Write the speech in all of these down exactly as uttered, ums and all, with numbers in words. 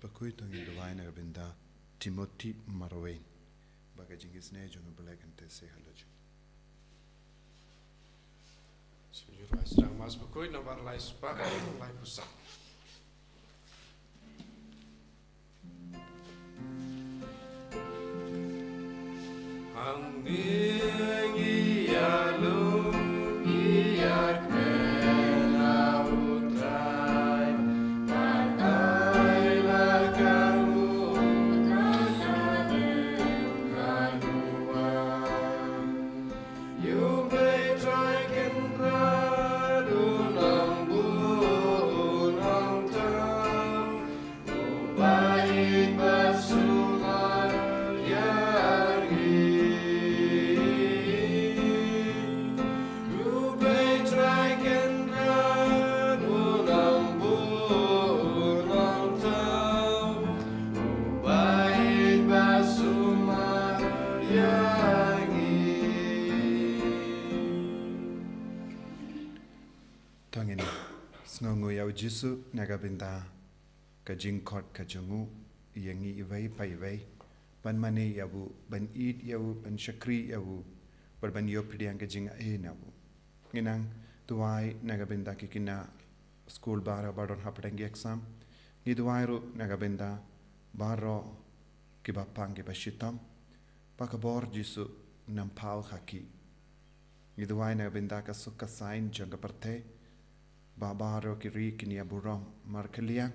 Bakhuid, to ngin duwai na ka bynta Timothy Marwein ba ka jingisynei jong U Blei kan teh seh halor jong u. Shu ïa rai sdang, Mass Bakhuid, nambar lai spah laiphew saw. Hangne ngi ïalum, ngi ïakmen ha U Trai, ban ai la ka nguh, ban ai la ka nguh. Ïa U Blei Trai Kynrad, U Nongbuh, U Nongthaw, Uba ïeit ba sumar ïa ngi. U Blei Trai Kynrad, U Nongbuh, U Nongthaw, Uba ïeit ba sumar ïa ngi. To ngin sngewnguh ïa U Jisu na ka bynta ka jingkhot ka jong u ïa ngi iwei pa iwei, ban mane ïa u, ban ïeit ïa u, ban shakri ïa u, bad ban ïoh pdiang ka jingai na u. Ngi nang duwai na ka bynta ki khynnah skul baroh ba don hapdeng ki exam. Ngi duwai ruh na ka bynta baroh kiba pang kiba shitom, ba ka bor Jisu nang paw ha ki. Ngi duwai na ka bynta ka suk ka saiñ jong ka pyrthei, ba baroh ki ri kin ïa burom markylliang,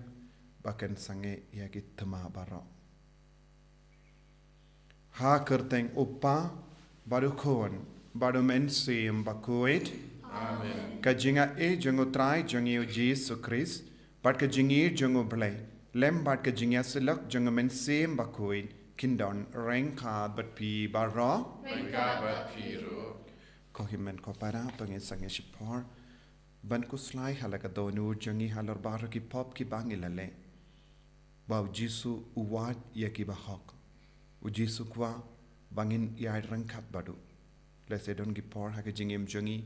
ba kan sangeh ïa ki thma baroh. Ha kyrteng U Kpa, bad U Khun, bad U Mynsiem Bakhuid. Amen. Ka jingai jong U Trai jong ngi U Jisu Khrist, bad ka jingïeit jong U Blei, lem bad ka jingïasyllok jong U Mynsiem Bakhuid, kin don ryngkat bad phi baroh. Ryngkat bad phi ruh. Ko hynmen ko para, to ngin sangeh shipor ban khuslai ha la ka dohnud jong ngi halor baroh ki pop kiba ngi la leh. Ba U Jisu u wad ïa kiba hok. U Jisu u kwah ba ngin ïaid ryngkat bad u. Lehse don ki por ha ka jingim jong ngi,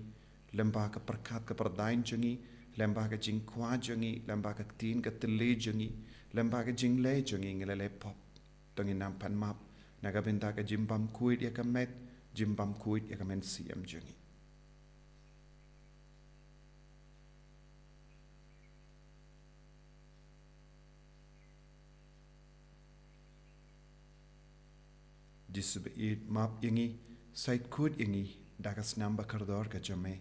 lem bad ka pyrkhat ka pyrdaiñ jong ngi, lem bad ka jingkwah jong ngi, lem bad ka ktien ka thylliej jong ngi, lem bad ka jingleh jong ngi, ngi la leh pop. To ngin nang pan map na ka bynta ka jingbymkhuid ïa ka met, jingbymkhuid ïa ka mynsiem jong ngi. Jisu baieit, map ïa ngi, sait khuid ïa ngi da ka snam ba kordor ka jong me.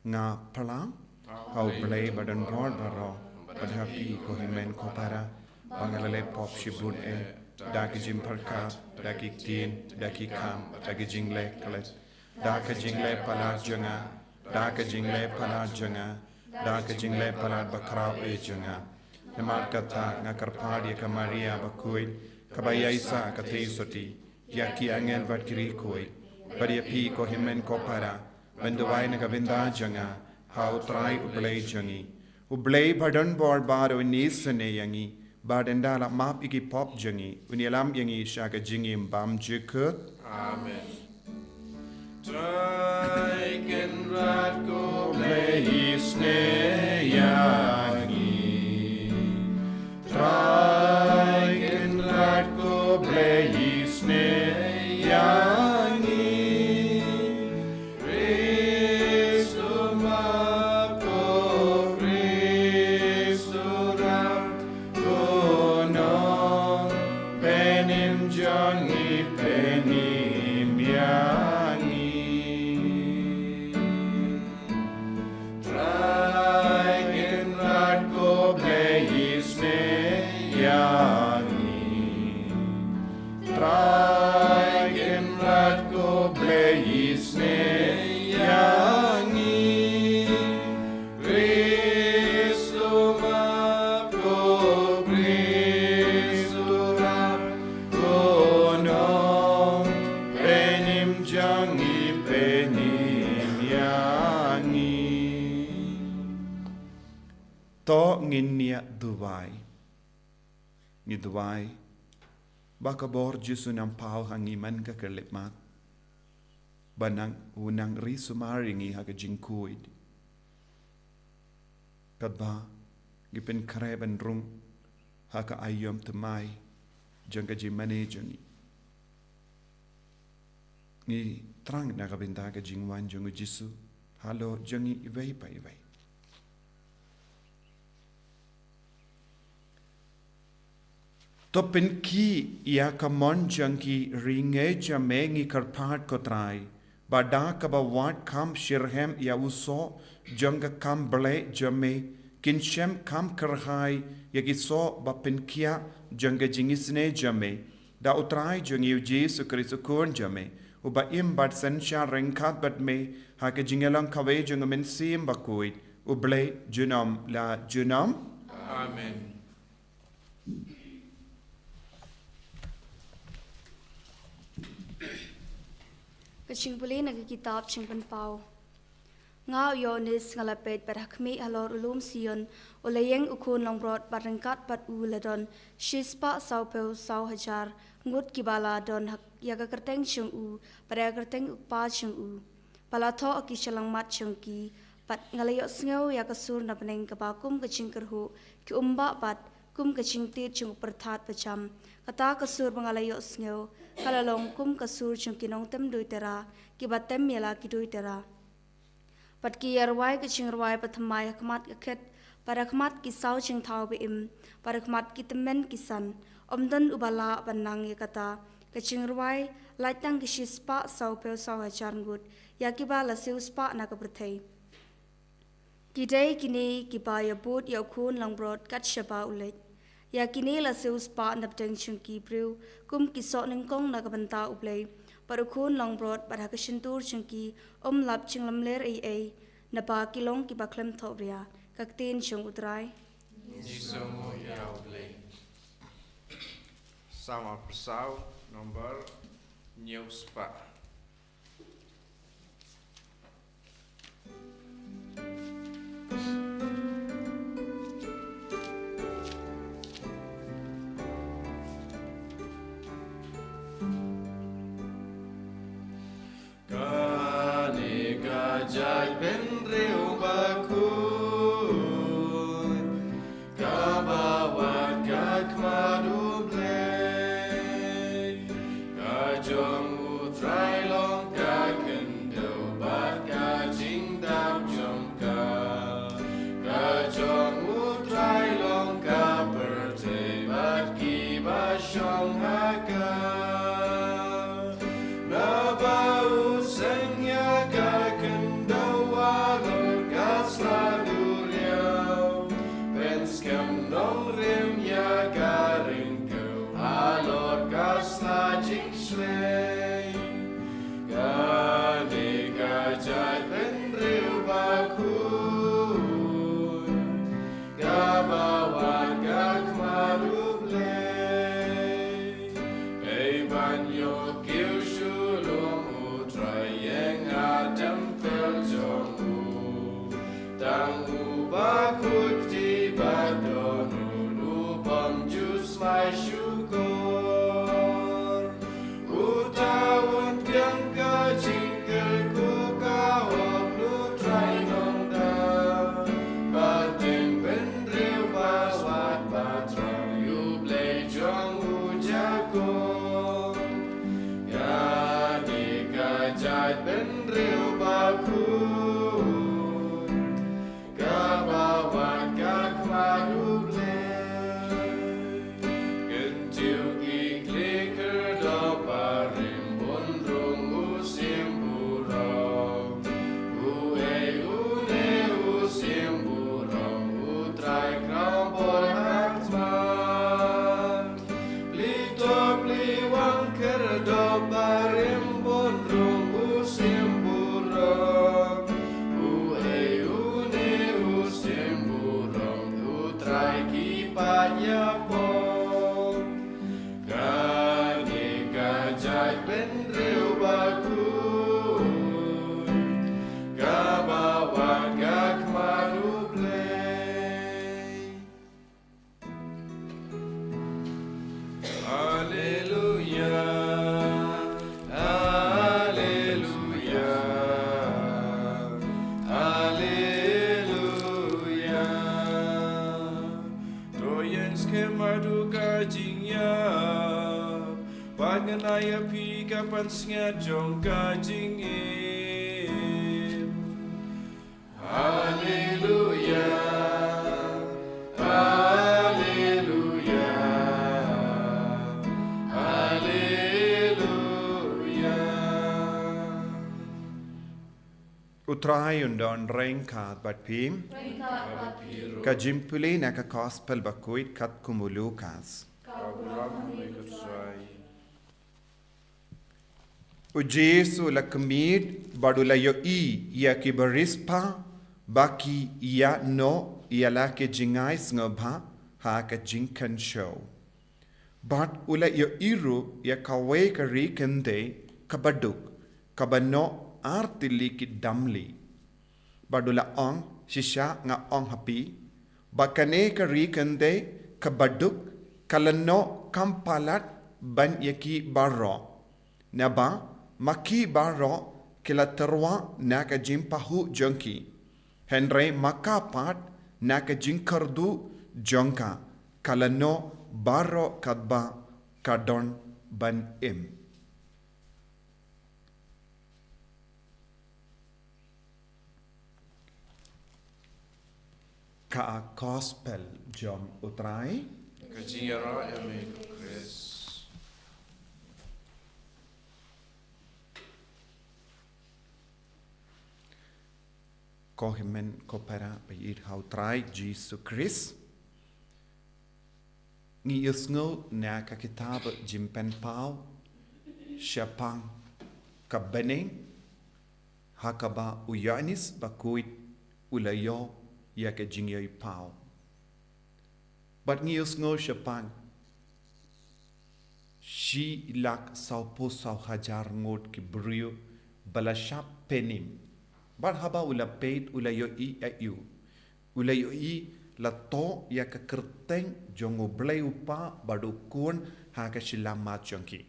Nga pyrshang ha U Blei ba don bor baroh, bad ha phi ko hynmen ko para, ba nga la leh pop shibun eh, da ki jingpyrkhat, da ki ktien, da ki kam, da ki jingleh klet, da ka jingleh palat jong nga, da ka jingleh palat jong nga, da ka jingleh palat bakhraw eh jong nga. Namar kata nga kyrpad ïa ka Maria bakhuid, kaba ïaisah ka theisotti, ïa ki angel bad ki riewkhuid, bad ïa phi ko hynmen ko para, ban duwai na ka bynta jong nga ha U Trai U Blei jong ngi. U Blei ba don bor baroh un isynei ïa ngi, bad ynda la map ïa ki pop jong ngi, un ïalam ïa ngi sha ka jingim bymjukut. Amen. Trai Kynrad ko Blei isynei ïa ngi. Trai Kynrad ko Blei isynei ïa ngi. Khrist u map, ko Khrist u rah, ko Nongpynim jong ngi, pynim ïa ngi. Trai Kynrad ko Blei isynei ïa ngi. Trai Kynrad ko Blei isynei ïa ngi. Khrist u map, ko Khrist u rah, ko Nongpynim jong ngi, pynim ïa ngi. To ngin ïa duwai. Ngi duwai ba ka bor Jisu nang paw ha ngi man ka khyllipmat, ba nang, u nang ri sumar ïa ngi ha ka jingkhuid. Katba ngi pynkhreh ban rung ha ka aïom thymmai jong ka jingmane jong ngi. Ngi thrang na ka bynta ka jingwan jong u Jisu halor jong ngi iwei pa iwei. To pynkhih ïa ka mon jong ki ri ngi jong me ngi kyrpad ko Trai, ba da kaba wad kham shitrhem ïa u soh jong ka kam blei jong me, kin shem kham kyrhai ïa ki soh ba pynkhiah jong ka jingisynei jong me. Da u Trai jong ngi u Jisu Khrist u Khun jong me, uba im bad synshar ryngkat bad me ha ka jingïalang kawei jong u Mynsiem Bakhuid, U Blei junom la junom. Amen. Ka jingpule na ka kitab Jingpynpaw. Nga u Ïoannis nga la peit bad ha khmih halor u lum Sion, u la ïeng u khun langbrot bad ryngkat bad u la don shispah sawphew saw hajar ngut kiba la don ha, ïa ka kyrteng jong u bad ïa ka kyrteng u Kpa jong u, ba la thoh ha ki shyllangmat jong ki. Bad nga la ïohsngew ïa ka sur na bneng kaba kum ka jingkyrhuh ki umbah bad kum ka jingtied jong u pyrthat bajam. Kata ka sur ba nga la ïohsngew ka la long kum ka sur jong ki nongtem duitara kiba tem ïa la ki duitara. Bad ki ïa rwai ka jingrwai bathymmai ha khmat ka khet, bad ha khmat ki saw jingthaw ba im, bad ha khmat ki tymmen ki san. Ym don uba lah ban nang ïa kata ka jingrwai, lait tang ki shispah sawphew saw hajar ngut, ïa kiba la siewspah na ka pyrthei. Ki dei kine kiba ïa bud ïa u khun langbrot kat shaba u leit. Ïa kine la siewspah na pdeng jong ki briew kum ki soh nyngkong na ka bynta U Blei. Bad u khun langbrot bad ha ka shyntur jong ki ym lap jinglamler ei ei, naba ki long kiba khlem thohbria. Ka ktien jong U Trai. Ngi sngewnguh ïa U Blei. Salm arphew saw, nombor hynñiew spah. Kane ka jaitbynriew bakhuid, kaba wad ka khmat U Blei. Ka jong U Trai long ka khyndew bad ka jingdap jong ka. Ka jong U Trai long ka pyrthei bad kiba shong ha ka. Naba u seng ïa ka khyndew halor ka sla duriaw, pynskhem nongrim ïa ka ryngkew halor ka sla jingshlei. Kane ka jaitbynriew bakhuid, kaba wad ka khmat U Blei. Ei ban ïoh kiew sha lum U Trai, ïeng ha templ jong u. Tang u bakhuid kti ba don, u bym ju smai shukor. Uta un pdiang ka jingkyrkhu ka hok na U Trai Nongthaw, ba dang bynriew ba wad ba thrang ïa U Blei jong u Jakob. Kane ka jaitbynriew bakhuid, kaba wad Ai ïa phi ka pansngiat jong ka jingim. Haleluya, haleluya, haleluya. U Trai un don ryngkat bad phi. Ryngkat bad phi ruh. Ka jingpule na ka Gospel bakhuid katkum u Lukas. Ka burom ïa u Trai. U Jisu u la khmih bad u la ïohi ïa ki bariewspah ba ki ïa noh ïa la ki jingai sngewbha ha ka jingkynshew. Bad u la ïohi ruh ïa kawei ka ri kynthei kaba duk, kaba noh ar tylli ki damli. Bad u la ong, shisha nga ong ha phi, ba kane ka ri kynthei kaba duk ka la noh kham palat ban ïa ki baroh. Naba, ma ki baroh ki la tyrwa na ka jingpahuh jong ki. Hynrei ma ka pat na ka jingkyrduh jong ka, ka la noh baroh katba ka don ban im. Ka Gospel jong u Trai. Ka jingïaroh ïa me ko Khrist. Ko hynmen ko para ba ïeit ha u Trai Jisu Khrist. Ngi ïohsngew na ka kitab Jingpynpaw shaphang ka bneng ha kaba u Ïoannis bakhuid u la ïoh ïa ka jingïohipaw. Bad ngi ïohsngew shaphang shi lak sawphew saw hajar ngut ki briew ba la shah pynim. Bad haba u la peit u la ïohi ïa u. U la ïohi la toh ïa ka kyrteng jong U Blei U Kpa bad U Khun ha ka shyllangmat jong ki.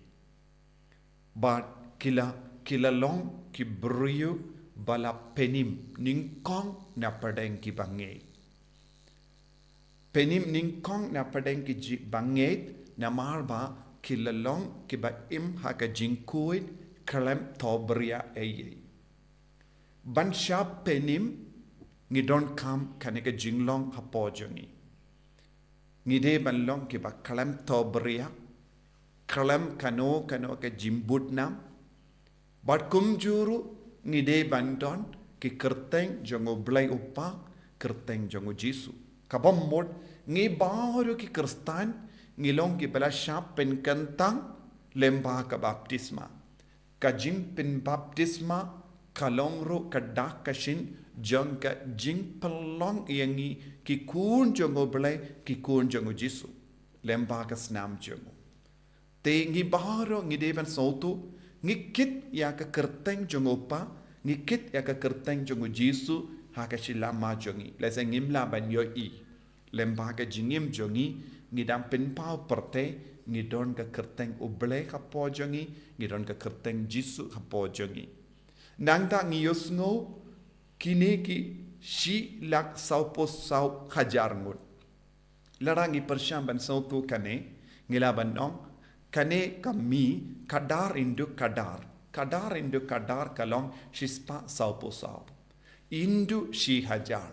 Bad ki la, ki la long ki briew ba la pynim nyngkong na pdeng ki bangeit. Pynim nyngkong na pdeng ki ji bangeit namar ba ki la long kiba im ha ka jingkhuid khlem thohbria ei ei. Ban shah pynim ngi donkam kane ka jinglong hapoh jong ngi. Ngi dei ban long kiba khlem thohbria, khlem kano kano ka jingbud nam. Bad kumjuh ruh ngi dei ban don ki kyrteng jong U Blei U Kpa, kyrteng jong U Jisu. Kaba mut ngi baroh ki Khristan ngi long kiba la shah pynkyntang lyngba ka baptisma. Ka jingpynbaptisma ka long ruh ka dak ka shin jong ka jingpynlong ïa ngi ki khun jong U Blei, ki khun jong U Jisu. Lyngba ka snam jong u. Te ngi baroh ngi dei ban sngewthuh, ngi kit ïa ka kyrteng jong U Kpa, ngi kit ïa ka kyrteng jong U Jisu ha ka shyllangmat jong ngi. Lehse ngim lah ban ïohi. Lyngba ka jingim jong ngi, ngi dang pynpaw pyrthei, ngi don ka kyrteng U Blei hapoh jong ngi, ngi don ka kyrteng Jisu hapoh jong ngi. Nangta ngi ïohsngew kine ki shi lak sawphew saw hajar ngut. Lada ngi pyrshang ban sngewthuh kane, ngi lah ban ong, kane ka mih, kadar into kadar. Kadar into kadar ka long shispah sawphew saw. Into shi hajar.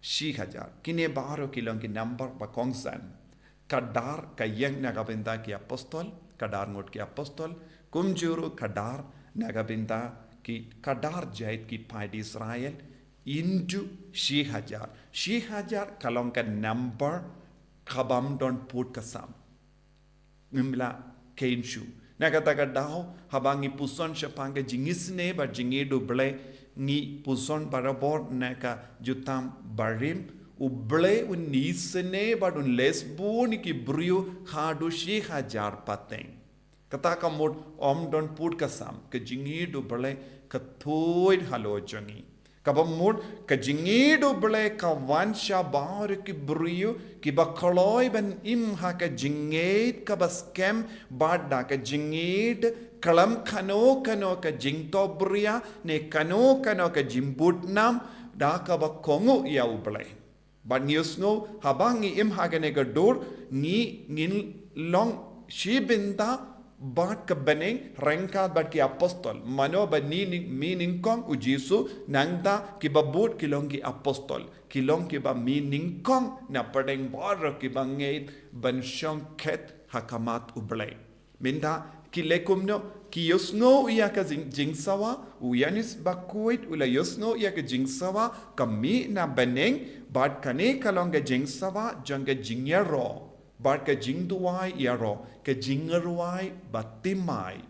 Shi hajar. Kine baroh ki long ki number ba kongsan. Kadar ka ïeng na ka bynta ki apostol, kadar ngut ki apostol, kumjuh ruh kadar na ka bynta ki kadar jait ki paid Israel, into shi hajar. Shi hajar ka long ka number kabym don pud ka sam. Ngim lah khein shuh. Na kata ka daw, haba ngi puson shaphang ka jingisynei bad jingïeit U Blei, ngi puson barabor na ka jutang barim, U Blei un isynei bad un leh sbun ïa ki briew haduh shi hajar pateng. Kata ka mut ym don pud ka sam, ka jingïeit U Blei ka thuid halor jong ngi. Kaba mut ka jingïeit U Blei ka wan sha baroh ki briew kiba kloi ban im ha ka jingngeit kaba skhem bad da ka jingngeit khlem kano kano ka jingthohbria ne kano kano ka jingbud nam da kaba kohnguh ïa U Blei. Bad ngi ïohsngew haba ngi im ha kane ka dur ngi ngin long shi bynta bad ka bneng ryngkat bad ki apostol. Mano ba ni ning, mih nyngkong? U Jisu. Nangta kiba bud ki long ki apostol, ki long kiba mih nyngkong na pdeng baroh kiba ngeit ban shong khet ha khmat U Blei. Mynta ki leh kumno? Ki ïohsngew ïa ka jing, jingsawa. U Ïoannis Bakhuid u la ïohsngew ïa ka jingsawa ka mih na bneng, bad kane ka long ka jingsawa jong ka jingïaroh bad ka jingduwai ïaroh, ka jingrwai bathymmai.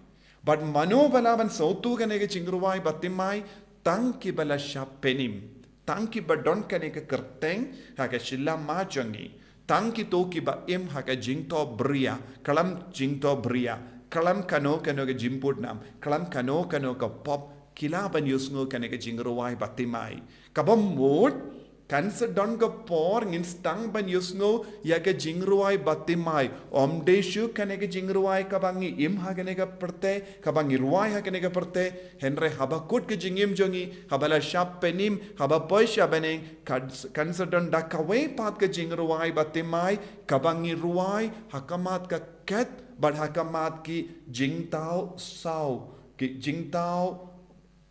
Bad mano ba lah ban sngewthuh kane ka jingrwai bathymmai? Tang kiba la shah pynim, tang kiba don kane ka kyrteng ha ka shyllangmat jong ngi. Tang kito kiba im ha ka jingthoh bria, khlem jingthoh bria, khlem kano kano ka jingbud nam, khlem kano kano ka pop, ki lah ban ïohsngew kane ka jingrwai bathymmai. Kaba mut, kan sa don ka por ngin sdang ban ïohsngew ïa ka jingrwai bathymmai. Ym dei shuh kane ka jingrwai kaba ngi im ha kane ka pyrthei, kaba ngi rwai ha kane ka pyrthei. Hynrei haba kut ka jingim jong ngi, haba la shah pynim, haba poi sha bneng, kan, kan sa don da kawei pat ka jingrwai bathymmai, kaba ngi rwai ha khmat ka khet bad ha khmat ki jingthaw saw, ki jingthaw,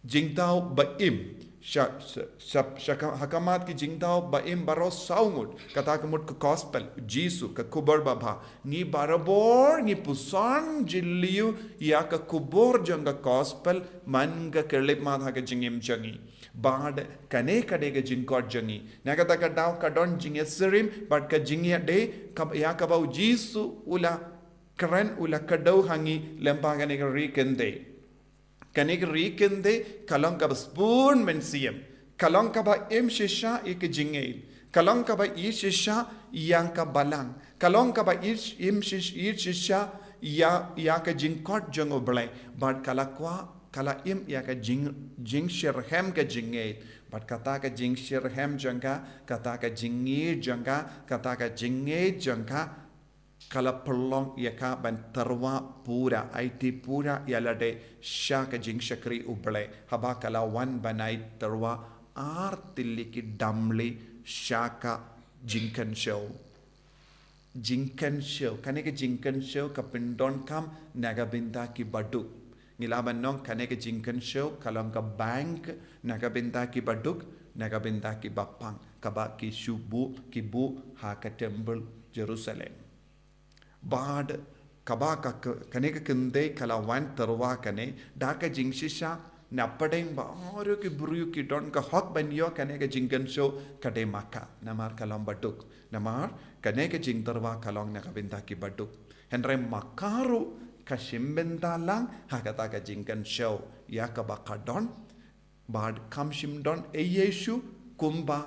jingthaw ba im. Sha, sha, sha, sha ka, ha khmat ki jingthaw ba im baroh saw ngut. Kata ka mut ka gospel Jisu, ka khubor babha. Ngi barabor ngi pyrshang jylliew ïa ka khubor jong ka gospel man ka khyllipmat ha ka jingim jong ngi. Bad kane ka dei ka jingkhot jong ngi. Na kata ka daw ka don jingïasyriem bad ka jingïadei, ka, ïa kaba u Jisu u la kren, u la kdew ha ngi lyngba kane ka ri kynthei. Kane ka ri kynthei ka long kaba sbun mynsiem. Ka long kaba im shisha ïa ka jingngeit. Ka long kaba im shisha ïa ka balang. Ka long kaba im, im shish-, im shisha ïa, ïa ka jingkhot jong U Blei. Bad ka la kwah, ka la im ïa ka jing, jingshitrhem ka jingngeit. Bad kata ka jingshitrhem jong ka, kata ka jingngeit jong ka, kata ka jingngeit jong ka, ka la pynlong ïa ka ban tyrwa pura, aiti pura ïalade sha ka jingshakri U Blei. Haba ka la wan ban ai tyrwa ar tylli ki damli sha ka jingkynshew. Jingkynshew, kane ka jingkynshew ka pyndonkam na ka bynta kiba duk. Ngi lah ban ong kane ka jingkynshew ka long ka bank na ka bynta kiba duk, na ka bynta kiba pang, kaba ki shu buh, ki buh ha ka temple Jerusalem. Bad kaba ka, ka, kane ka kynthei ka la wan tyrwa kane, da ka jingshisha, na pdeng baroh ki briew ki don ka hok ban ïoh kane ka jingkynshew, ka dei ma ka, namar ka long ba duk. Namar kane ka jingtyrwa ka long na ka bynta kiba duk. Hynrei ma ka ruh ka shim bynta lang ha kata ka jingkynshew ïa kaba ka don. Bad kam shym don ei ei shuh kumba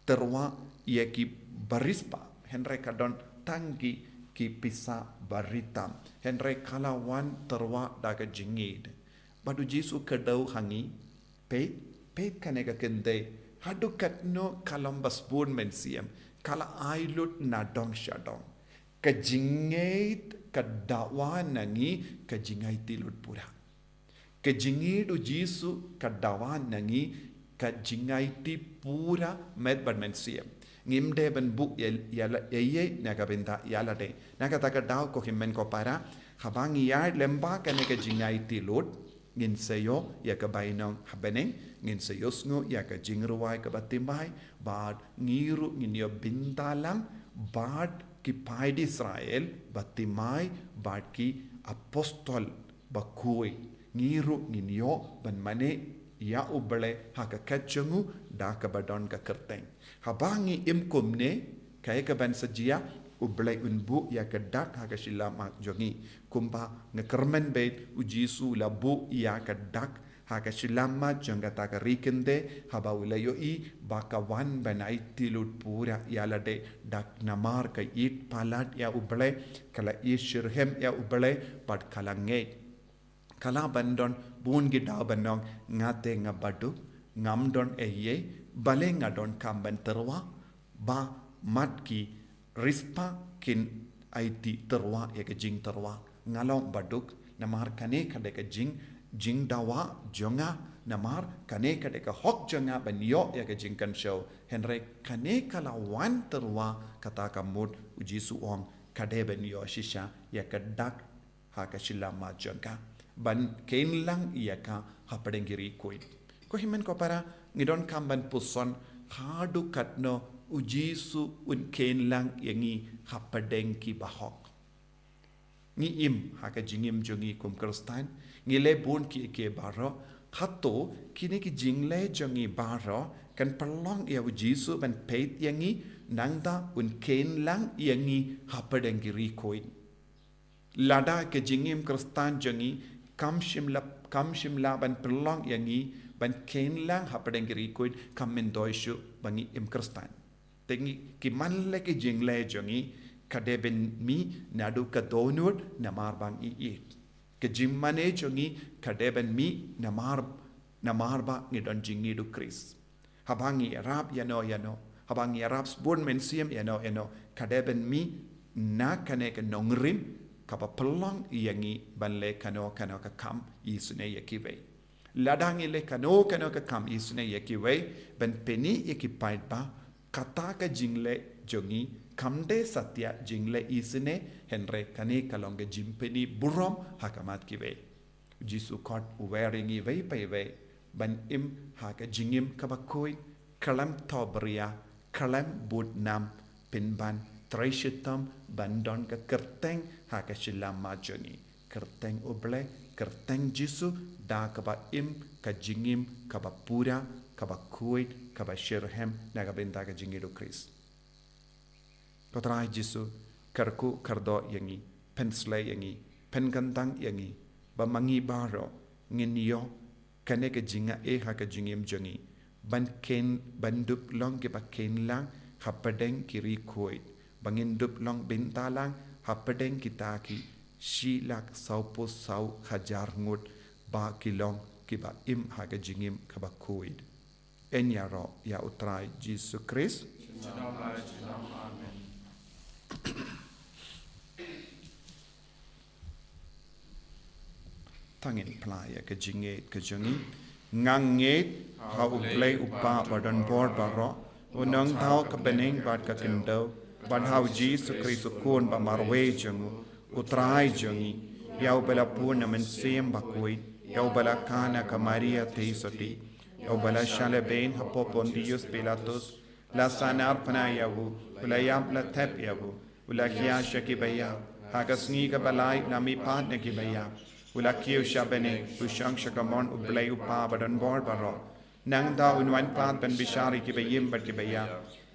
tyrwa ïa ki barit spah, hynrei ka don tang ki, ki pisa barit tam. Hynrei ka la wan tyrwa da ka jingngeit. Bad u Jisu u kdew ha ngi, peit, peit kane ka kynthei, haduh katno ka long ba sbun mynsiem, ka la ai lut na dong sha dong. Ka jingngeit ka dawa na ngi ka jingaiti lut pura. Ka jingngeit u Jisu ka dawa na ngi ka jingaiti pura met bad mynsiem. Ngim dei ban buh ïa, ïa la, ïa, ïa, na ka bynta ïalade. Na kata ka daw ko hynmen ko para, haba ngi ïaid lyngba kane ka jingaiti lut, ngin sa ïoh ïa ka bainong ha bneng, ngin sa ïohsngew ïa ka jingrwai kaba thymmai, bad ngi ruh ngin ïoh bynta lang bad ki paid Israel ba thymmai bad ki apostol bakhuid. Ngi ruh ngin ïoh ban mane ïa U Blei ha ka khet jong u da kaba don ka kyrteng. Haba ngi im kumne, kaei kaban sa jia? U Blei un buh ïa ka dak ha ka shyllangmat jong ngi. Kumba nga kyrmen beit, u Jisu u la buh ïa ka dak ha ka shyllangmat jong kata ka ri kynthei, haba u la ïohi ba ka wan ban aiti lut pura ïalade, dak namar ka ïeit palat ïa U Blei, ka la ïeit shitrhem ïa U Blei, bad ka la ngeit. Ka lah ban don bun ki daw ban ong, nga te nga baduk, ngam don ei ei, balei nga donkam ban tyrwa? Ba mat ki riewspah kin aiti tyrwa ïa ka jingtyrwa. Nga long baduk, namar kane ka dei ka jing, jingdawa jong nga, namar kane ka dei ka hok jong nga ban ïoh ïa ka jingkynshew. Hynrei kane ka la wan tyrwa, kata ka mut u Jisu u ong, ka dei ban ïoh shisha ïa ka dak ha ka shylla mat jong ka, ban kheiñ lang ïa ka hapdeng ki riewkhuid. Ko hynmen ko para, ngi donkam ban puson haduh katno u Jisu un kheiñ lang ïa ngi hapdeng ki bahok. Ngi im ha ka jingim jong ngi kum Khristan, ngi leh bun kiei kiei baroh, hato kine ki jingleh jong ngi baroh kan pynlong ïa u Jisu ban peit ïa ngi, nangta un kheiñ lang ïa ngi hapdeng ki riewkhuid. Lada ka jingim Khristan jong ngi kam shym la, kam shym la ban pynlong ïa ngi ban kheiñ lang hapdeng ki riewkhuid, kam myntoi shuh ba ngi im Khristan. Te ngi ki man leh ki jingleh jong ngi ka dei ban mih naduh ka dohnud namar ba ngi ïeit. Ka jingmane jong ngi ka dei ban mih namar, namar ba ngi don jingïeit u Khrist. Haba ngi ïarap ïano ïano, haba ngi ïarap sbun mynsiem ïano ïano, ka dei ban mih na kane ka nongrim kaba pynlong ïa ngi ban leh kano kano ka kam isynei ïa kiwei. Lada ngi leh kano kano ka kam isynei ïa kiwei, ban pyni ïa ki paidbah, kata ka jingleh jong ngi kam dei satia jingleh isynei, hynrei kane ka long ka jingpyni burom ha khmat kiwei. Jisu khot u wer ïa ngi iwei pa iwei ban im ha ka jingim kaba khuid, khlem thohbria, khlem bud nam, pynban trei shitom ban don ka kyrteng ha ka shylla mat jong ngi. Kyrteng U Blei, kyrteng Jisu, da kaba im ka jingim kaba pura, kaba khuid, kaba shitrhem na ka bynta ka jingïeit u Khrist. Ko Trai Jisu, kyrkhu kyrdoh ïa ngi, pynsleh ïa ngi, pynkyntang ïa ngi, ba ma ngi baroh ngin ïoh kane ka jingaiei ha ka jingim jong ngi, ban kheiñ, ban dup long kiba kheiñ lang hapdeng ki riewkhuid, ba ngin dup long bynta lang hapdeng kita ki shi lak sawphew saw hajar ngut ba ki long kiba im ha ka jingim kaba khuid. Yn ïaroh ïa U Trai Jisu Khrist. Junom lai junom. Amen. To ngin phla ïa ka jingngeit ka jong ngi. Nga ngeit ha U Blei U Kpa ba don bor baroh, U Nongthaw ka bneng bad ka khyndew, bad ha U Jisu Khrist U Khun ba marwei jong u, U Trai jong ngi, ïa uba la bun na Mynsiem Bakhuid, ïa uba la kha na ka Maria theisotti, ïa uba la shah lehbeiñ hapoh Pontius Pilatus, la sahnarphna ïa u, u la ïap, la thep ïa u, u la khia sha kiba ïap, ha ka sngi kaba lai u la mihpat na kiba ïap, u la kiew sha bneng, u shong sha kamon U Blei U Kpa ba don bor baroh. Nangta un wan pat ban bishar ïa kiba im bad kiba ïap.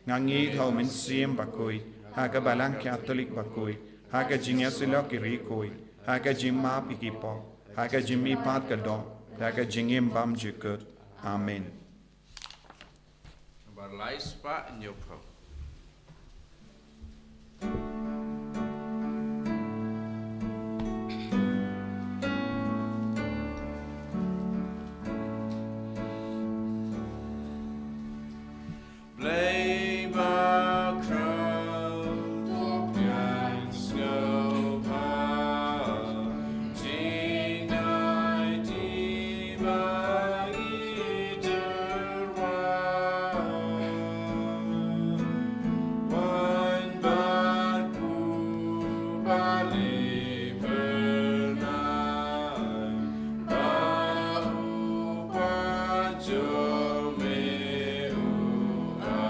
Nga ngeit ha U Mynsiem Bakhuid, ha ka Balang Katholik bakhuid, ha ka jingïasyllok ki riewkhuid, ha ka jingmap ïa ki pop, ha ka jingmihpat ka doh, ha ka jingim bymjukut. Amen. Number lai spah hynñiewphew. Blei ba khraw, to pdiang sngewbha, jingai jingmane jyrwa. Wan bad u Blei bernai, ba u ba jong me u ai.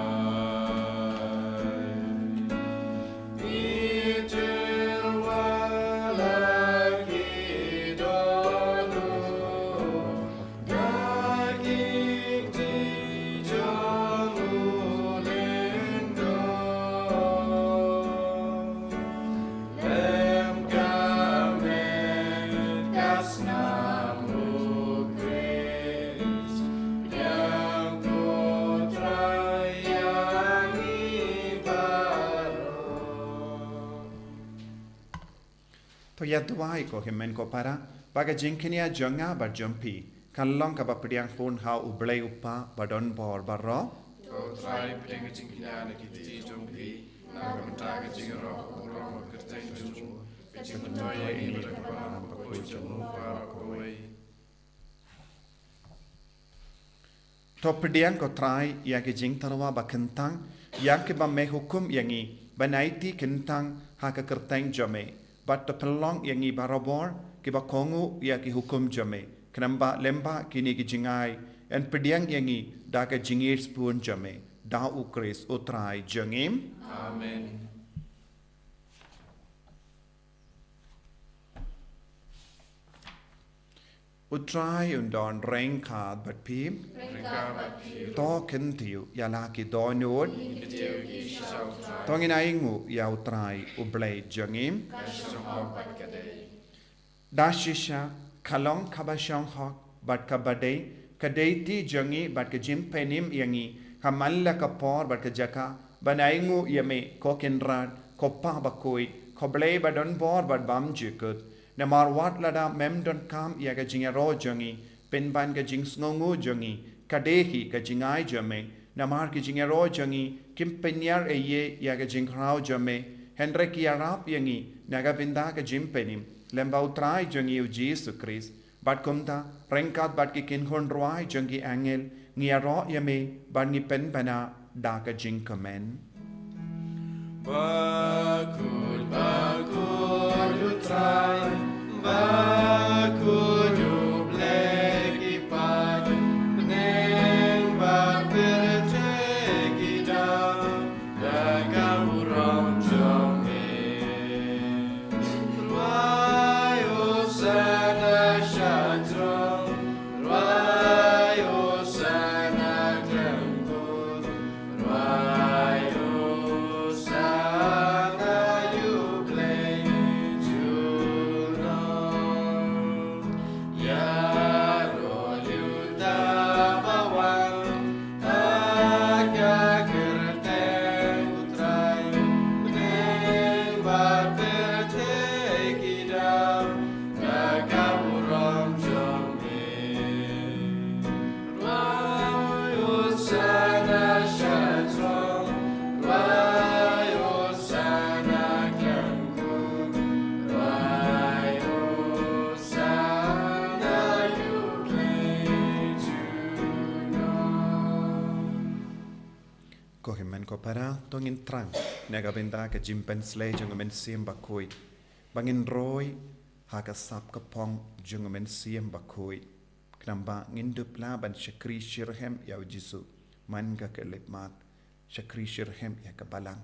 To ïa duwai ko hynmen ko para, ba ka jingkñia jong nga bad jong phi kan long kaba pdiang hun ha U Blei U Kpa ba don bor baroh. Ko Trai, pdiang ka jingkñia na ki kti jong phi, na ka bynta ka jingïaroh u burom ka kyrteng jong u, ka jingmyntoi ïa ngi na ka bynta ka bakhuid jong u baroh kawei. To pdiang ko Trai ïa ki jingtyrwa ba kyntang ïa kiba me hukum ïa ngi ban aiti kyntang ha ka kyrteng jong me, bad to pynlong ïa ngi barabor kiba kohnguh ïa ki hukum jong me, khnang ba lyngba kine ki jingai yn pdiang ïa ngi da ka jingïeit sbun jong me, da U Khrist U Trai jong ngi. Amen. U Trai un don ryngkat bad phi. Ryngkat bad phi. To kyntiew ïa la ki dohnud. Kyntiew ki sha U Trai. To ngin ainguh ïa U Trai U Blei jong ngi. Ka shong hok bad ka dei. Da shisha, ka long kaba shong hok bad kaba dei, ka dei ti jong ngi bad ka jingpynim ïa ngi ha man la ka por bad ka jaka ban ainguh ïa me, ko Kynrad, ko Pa bakhuid, ko Blei ba don bor bad bymjukut. Namar wat lada mem donkam ïa ka jingïaroh jong ngi, pynban ka jingsngewnguh jong ngi ka dei hi ka jingai jong me. Namar ki jingïaroh jong ngi kim pynïar ei ei ïa ka jingkhraw jong me, hynrei ki ïarap ïa ngi na ka bynta ka jingpynim lyngba U Trai jong ngi U Jisu Khrist. Bad kumta, ryngkat bad ki kynhun rwai jong ki angel, ngi ïaroh ïa me bad ngi pynbna da ka jingkmen. Bakhuid, bakhuid U Trai, bakhuid U Blei ki paid, bneng bad pyrthei ki daw da ka burom jong me. Rwai Hosana sha throne, rwai Hosana khlem kut, rwai Hosana ïa U Blei junom. Ïaroh ïa uta ba wan ha ka kyrteng U Trai, bneng bad pyrthei ki daw da ka burom jong me. Rwai Hosana sha throne, rwai Hosana khlem kut, rwai Hosana ïa U Blei junom. Ko hynmen ko para, to ngin thrang na ka bynta ka jingpynshlei jong U Mynsiem Bakhuid, ba ngin roi ha ka sap ka phong jong U Mynsiem Bakhuid. Khnang ba ngin dup lah ban shakri shitrhem ïa U Jisu man ka khyllipmat, shakri shitrhem ïa ka balang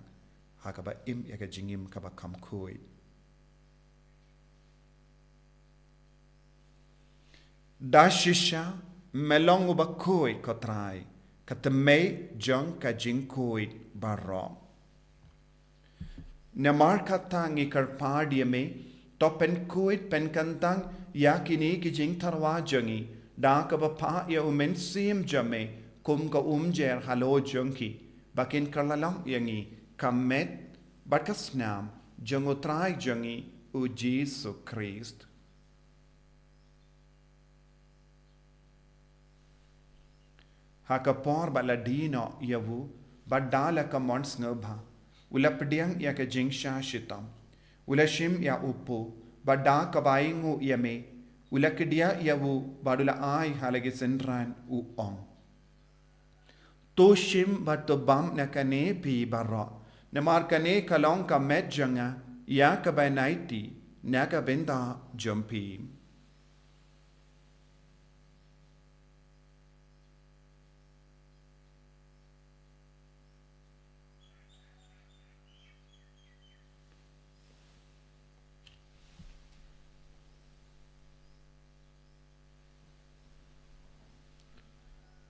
ha kaba im ïa ka jingim kaba kham khuid. Da shisha me long uba khuid ko Trai, ka tmei jong ka jingkhuid baroh. Namar kata ngi kyrpad ïa me, to pynkhuid pynkyntang ïa kine ki jingtyrwa jong ngi da kaba phah ïa U Mynsiem jong me kum ka umjer halor jong ki, ba kin kylla long ïa ngi ka met bad ka snam jong U Trai jong ngi U Jisu Khrist. Ha ka por ba la die noh ïa u, bad da la ka mon sngewbha, u la pdiang ïa ka jingshah shitom, u la shim ïa u paw, bad da kaba ainguh ïa me, u la kdiah ïa u, bad u la ai ha la ki synran, u ong: To shim bad to bam na kane phi baroh, namar kane ka long ka met jong nga ïa kaba yn aiti na ka bynta jong phi.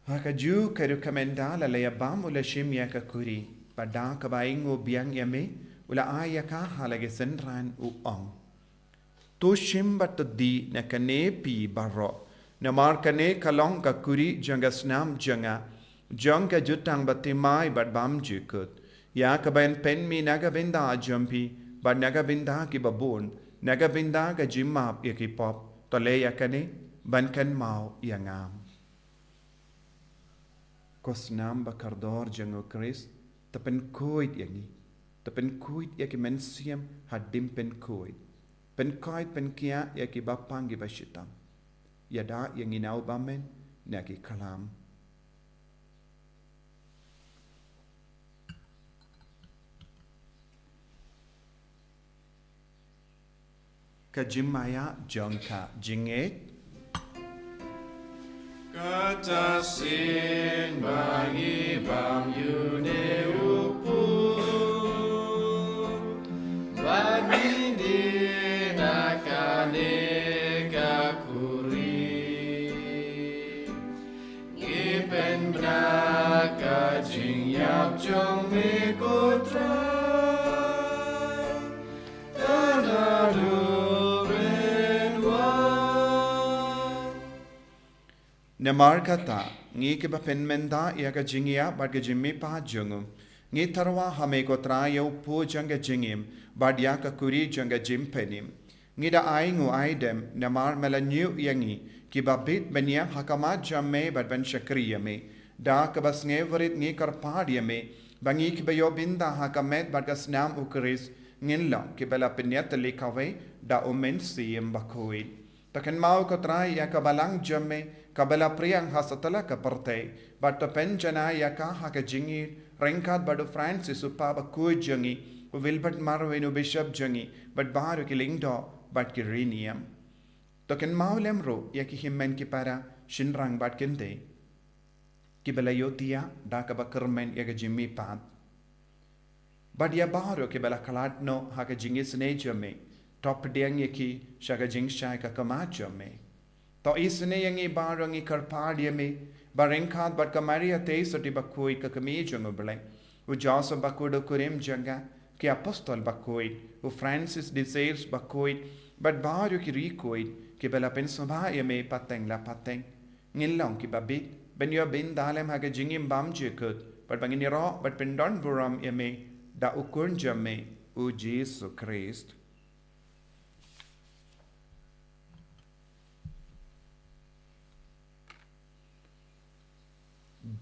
Ha kajuh ka rukom ynda la ïa bam u la shim ïa ka khuri, bad da kaba ainguh biang ïa me, u la ai ïa ka ha la ki synran u ong: To shim bad to die na kane phi baroh, namar kane ka long ka khuri jong ka snam jong nga, jong ka jutang bathymmai bad bymjukut, ïa kaba yn pynmih na ka bynta jong phi bad na ka bynta ki babun, na ka bynta ka jingmap ïa ki pop. To leh ïa kane ban kynmaw ïa nga. Ko snam ba kordor jong U Khrist, to pynkhuid ïa ngi, to pynkhuid ïa ki mynsiem hadien pynkhuid, pynkhuid pynkiah ïa ki bapang ki bashitom, ïada ïa ngi na u bymmen na ki khlam. Ka jingmaïa jong ka jingngeit. Kata sien ba ngi bam ïa une u pud, bad ngi die na kane ka kurim. Ngi pynbna ka jingïap jong me ko Trai. Tang haduh mynwan. Namar kata, ngi kiba pynmynta ïa ka jingïap bad ka jingmihpat jong u, ngi tyrwa ha me ko Trai ïa u pud jong ka jingim bad ïa ka kuri jong ka jingpynim. Ngi da ainguh aidem namar me la ñiew ïa ngi kiba bit ban ïeng ha khmat jong me bad ban shakri ïa me. Da kaba sngewrit ngi kyrpad ïa me ba ngi kiba ïoh bynta ha ka met bad ka snam u Khrist ngin long kiba la pynïatylli kawei da u Mynsiem Bakhuid. To kynmaw ko Trai ïa ka balang jong me kaba la pdiang ha satlak ka pyrthei, bad to pynjanai ïa ka ha ka jingïeit ryngkat bad u Francis u Papa bakhuid jong ngi, u Wilbert Marweiñ u Bishop jong ngi, bad baroh ki lyngdoh bad ki riewniam. To kynmaw lem ruh ïa ki hynmen ki para, shynrang bad kynthei kiba la ïohthiah da kaba kyrmen ïa ka jingmihpat. Bad ïa baroh kiba la khlad noh ha ka jingisynei jong me, to pdiang ïa ki sha ka jingshai ka khmat jong me. To isynei ïa ngi baroh, ngi kyrpad ïa me, ba ryngkat bad ka Maria Theisotti bakhuid ka kmie jong u Blei, u Joseph bakhuid u kurim jong ka, ki apostol bakhuid, u Francis de Sales bakhuid, bad baroh ki riewkhuid kiba la pynsngewbha ïa me pateng la pateng, ngin long kiba bit ban ïoh bynta lem ha ka jingim bymjukut, bad ba ngin ïaroh bad pyndon burom ïa me da u Khun jong me, u Jisu Khrist.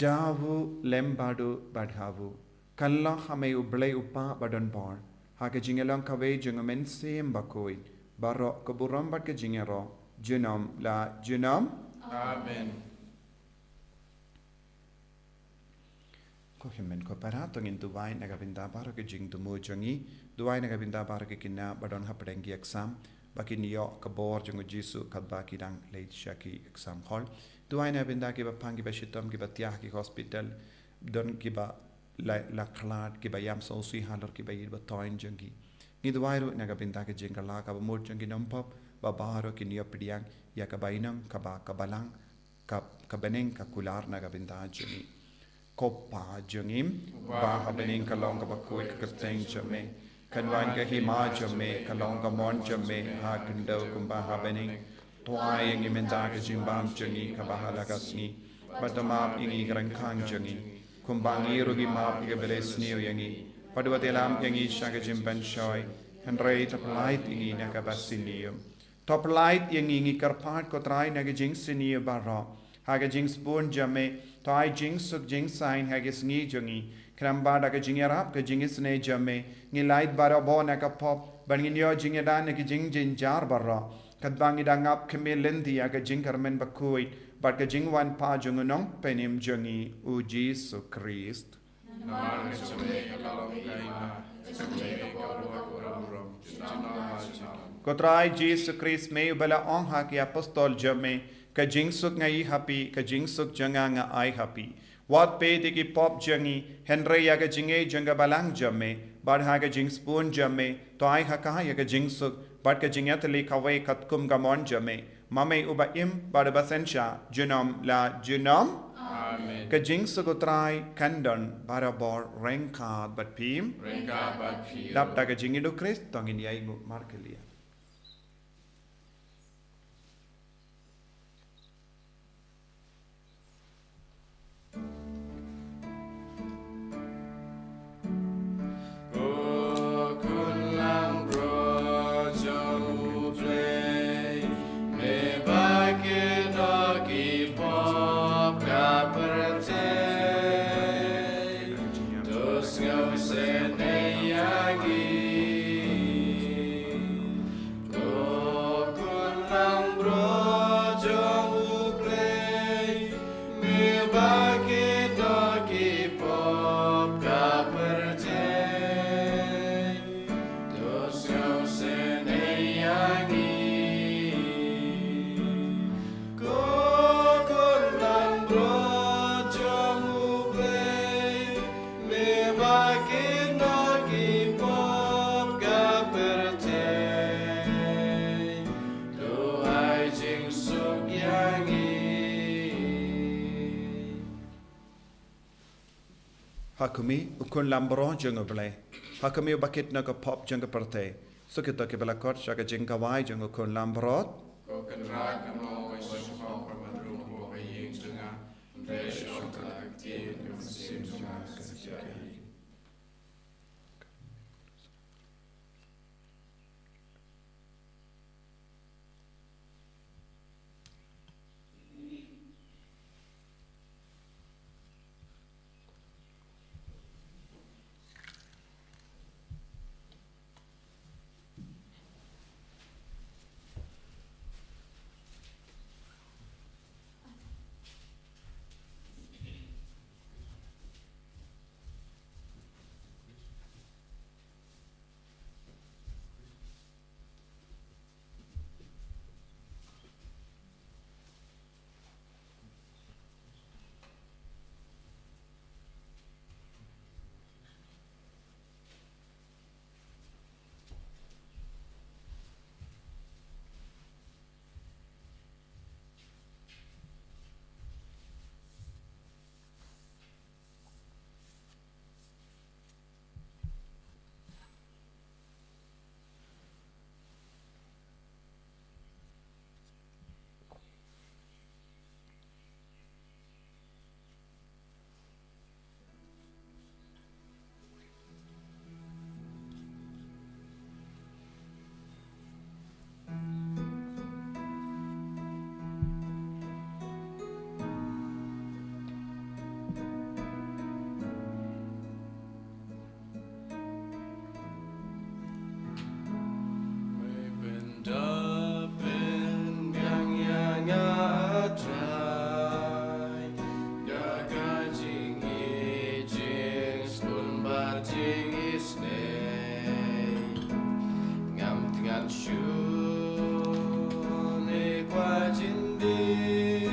Da u lem bad u bad ha u, kylla ha me u Blei u Kpa badonbor, ha ka jingïalong kawei jong u Mynsiem Bakhuid, baroh ka burom bad ka jingïaroh junom la junom. Amen. Ko hynmen ko para, to ngin duwai na ka bynta baroh ki jingthmu jong ngi. Duwai na ka bynta baroh ki khynnah ba don hapdeng ki exam, ba kin ïoh ka bor jong u Jisu katba ki dang leit sha ki exam hall. Duwai na ka bynta kiba pang, kiba shitom, kiba thiah ha ki hospital, don kiba la, la khlad, kiba ïam sngewsih halor kiba ïeit ba thoiñ jong ki. Ngi duwai ruh na ka bynta ka jingkylla kaba mut jong ki nongpop, ba baroh kin ïoh pdiang ïa ka bainong kaba ka balang, ka, ka bneng ka kular na ka bynta jong ngi. Ko Pa jong ngi ba ha bneng, ka long kaba khuid ka kyrteng jong me, kan wan ka hima jong me, ka long ka mon jong me ha khyndew kumba ha bneng. To ai ïa ngi mynta ka jingbam jong ngi kaba ha la ka sngi, bad to map ïa ngi ki ryngkang jong ngi, kumba ngi ruh ngi map ïa kiba la sniew ïa ngi, bad wat ïalam ïa ngi sha ka jingpynshoi, hynrei to pyllait ïa ngi na kaba sniew. To pyllait ïa ngi, ngi kyrpad ko Trai, na ka jingsniew baroh. Ha ka jingsbun jong me, to ai jingsuk jingsaiñ ha ka sngi jong ngi. Khnang ba da ka jingïarap ka jingisynei jong me, ngin lait barabor na ka pop, bad ngin ïoh jingïada na ki jingjynjar baroh, katba ngi dang ap khmih lynti ïa ka jingkyrmen bakhuid bad ka jingwan pat jong u Nongpynim jong ngi, u Jisu Khrist. Namar ka jong me ka long ka hima, ka jong me ka bor bad ka burom, junom la junom. Ko Trai Jisu Khrist, me uba la ong ha ki apostol jong me, ka jingsuk nga ïoh ha phi, ka jingsuk jong nga nga ai ha phi. Wat peit ïa ki pop jong ngi, hynrei ïa ka jingngeit jong ka balang jong me, bad ha ka jingsbun jong me, to ai ha ka ïa ka jingsuk bad ka jingïatylli kawei katkum ka mon jong me, ma me uba im bad uba synshar junom la junom. Amen. Ka jingsuk u Trai kan don barabor ryngkat bad phi. Ryngkat bad phi. Dap da ka jingïeit u Khrist to ngin ïainguh markylliang. Ko Khun Langbrot jong u Blei, me ba kynnoh ki pop ka pyrthei, to sngewsynei ïa ngi. Ko Khun Langbrot jong u Blei, me ba kynnoh ki pop ka pyrthei, to sngewsynei ïa ngi. Ha khmih, u khun lambrot jong u Blei. Ha khmih, u bakit na ka pop jong ka pyrthei. Suk ïa kito kiba la kot sha ka jingkawai jong u khun lambrot. Ko Kynrad, kynmaw ïa ka shong ha ka mat rung ha ka ïing jong nga. Hynrei shong ha ka ktien ka mynsiem jong nga ka jingkyrkhu. Me pynda pynbiang ïa nga, Trai, da ka jingïeit jingsngewbha bad jingisynei. Ngam thngan shuh ne kwah jingdih,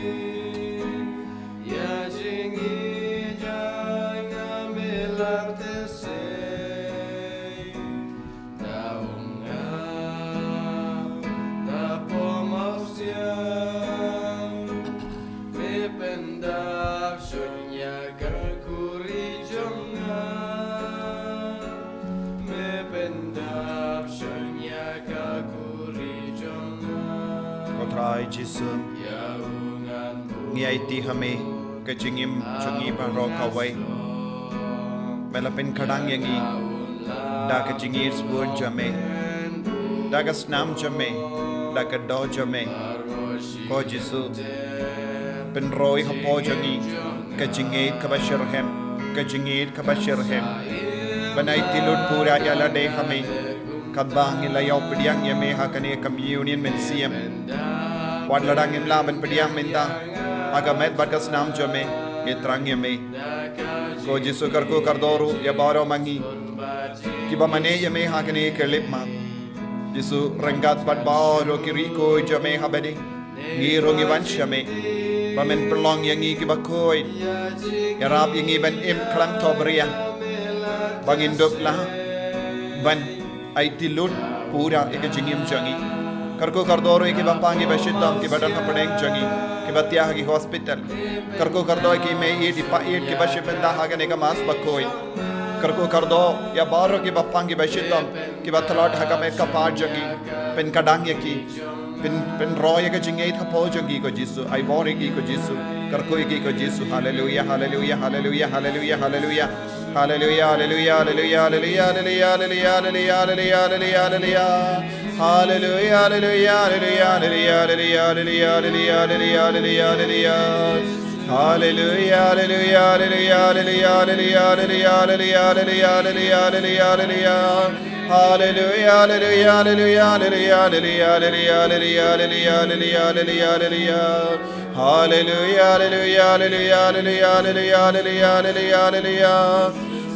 ïa jingïeit jong nga me lap te sei. Da ong nga, da pom awsiang, me pyndap shun ïa ka khuri jong nga, me pyndap shun ïa ka khuri jong nga. Ko Trai Jisu, ïa u ngan buh ngi aiti ha me ka jingim jong ngi baroh kawei. Me la pynkhlaiñ ïa ngi da ka jingïeit sbun jong me, da ka snam jong me, da ka doh jong me. Ko Jisu, pynroi hapoh jong ngi ka jingïeit kaba shitrhem, ka jingïeit kaba shitrhem. Ban aiti lut pura ïa lade ha me, kaba ngi la ïoh pdiang ïa me ha kane ka communion mynsiem. Wat lada ngim lah ban pdiang mynta ha ka met bad ka snam jong me, ngi thrang ïa me. Ko Jisu, kyrkhu kyrdoh ruh ïa baroh ma ngi kiba mane ïa me ha kane ka lip mass. Jisu, ryngkat bad baroh ki riew khuid jong me ha bneng, ngi ruh ngi wan sha me ba men pynlong ïa ngi kiba khuid. Ïarap ïa ngi ban im khlem thohbria, ba ngin dup lah ban aiti lut pura ïa ka jingim jong ngi. Kyrkhu kyrdoh ruh ïa ki bapang ki bashitom kiba don hapdeng jong ngi, kiba thiah ha ki hospital. Kyrkhu kyrdoh ïa ki mei ïeit, i pa ïeit kiba shim bynta ha kane ka mass bakhuid. Kyrkhu kyrdoh ïa baroh ki bapang ki bashitom kiba tlot ha ka met ka par jong ngi. Pynkhlaiñ ïa ki. Pyn, pynroi ïa ka jingïeit hapoh jong ki, ko Jisu. Ai bor ïa ki, ko Jisu. Kyrkhu ïa ki, ko Jisu. Haleluia, haleluia, haleluia, haleluia, haleluia. Haleluia, haleluia, haleluia, haleluia, haleluia, haleluia, haleluia, haleluia, haleluia. Haleluia, haleluia, haleluia, haleluia, haleluia, haleluia, haleluia. Haleluia, haleluia, haleluia, haleluia, haleluia, haleluia, haleluia, haleluia, haleluia. Haleluia, haleluia, haleluia, haleluia, haleluia, haleluia, haleluia, haleluia, haleluia. Haleluia, haleluia, haleluia, haleluia, haleluia, haleluia, haleluia.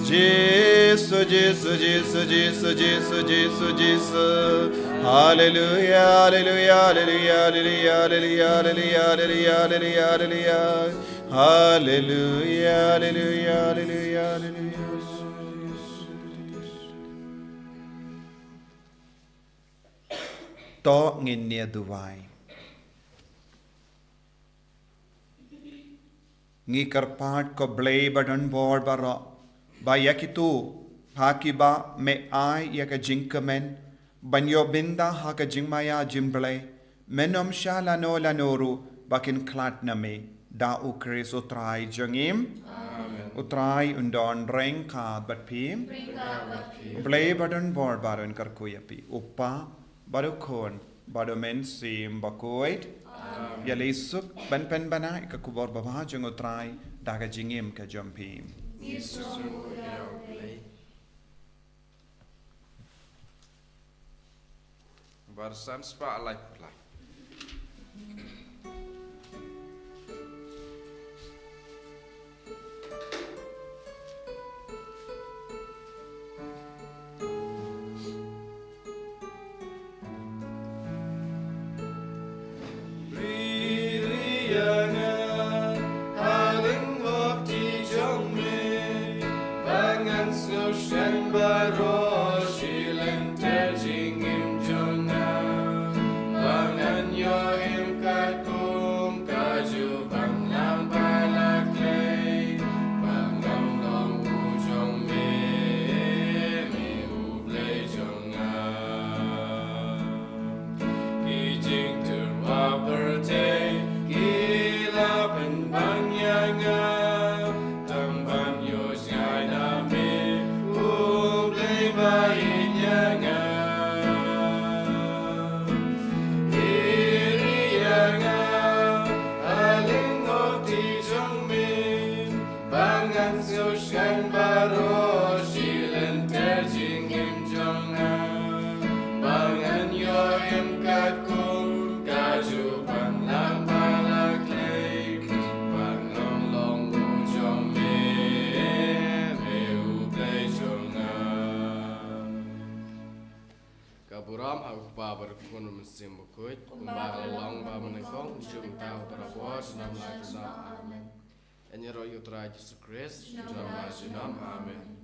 Jisu, Jisu, Jisu, Jisu, Jisu, Jisu. Haleluia, haleluia, haleluia, haleluia, haleluia, haleluia, haleluia, haleluia. Haleluia, haleluia, haleluia, haleluia. To ngin ïa duwai. Ngi kyrpad, ko Blei ba don bor baroh, Ba ïa kito ha kiba me ai ïa ka jingkmen ban ïoh bynta ha ka jingmaïa jong U Blei, men ym shah lano lano ruh ba kin khlad na me. Da U Khrist U Trai jong ngi. Amen. U Trai un don ryngkat bad phi. Ryngkat bad phi. U Blei ba don bor baroh un kyrkhu ïa phi. U Kpa bad U Khun bad U Mynsiem Bakhuid. Amen. Ïaleh suk ban pynbna ïa ka khubor babha jong U Trai da ka jingim ka jong phi. Ngi sngew ïa U Blei. Bar san spah lai pla. Ri ri ïa nga, ha lyngkhuh ti jong me, ba ngan sngewsih baroh shi lynter jingim jong nga, ba ngan ïoh im katkum ka jubab lang ba la klei, ba ngan long u jong me, me U Blei jong nga. Ki jingtyrwa pyrthei ki la pynban ïa nga, tang ban ïoh sngewsih na me, U Blei ba ïeit ïa nga. Ri ri ïa nga, ha lyngkhuh ti jong me, ba ngan sngewsih baroh shi lynter jingim jong nga, ba ngan ïoh im katkum ka jubab lang ba la klei, ba ngan long u jong me, me U Blei jong nga. Ka burom ha U Kpa bad U Khun bad U Mynsiem Bakhuid, kumba ka la long ba mynnyngkong, mynta bad barabor, junom la junom. Amen. Ïaroh ïa U Trai Jisu Khrist. Junom la junom. Amen.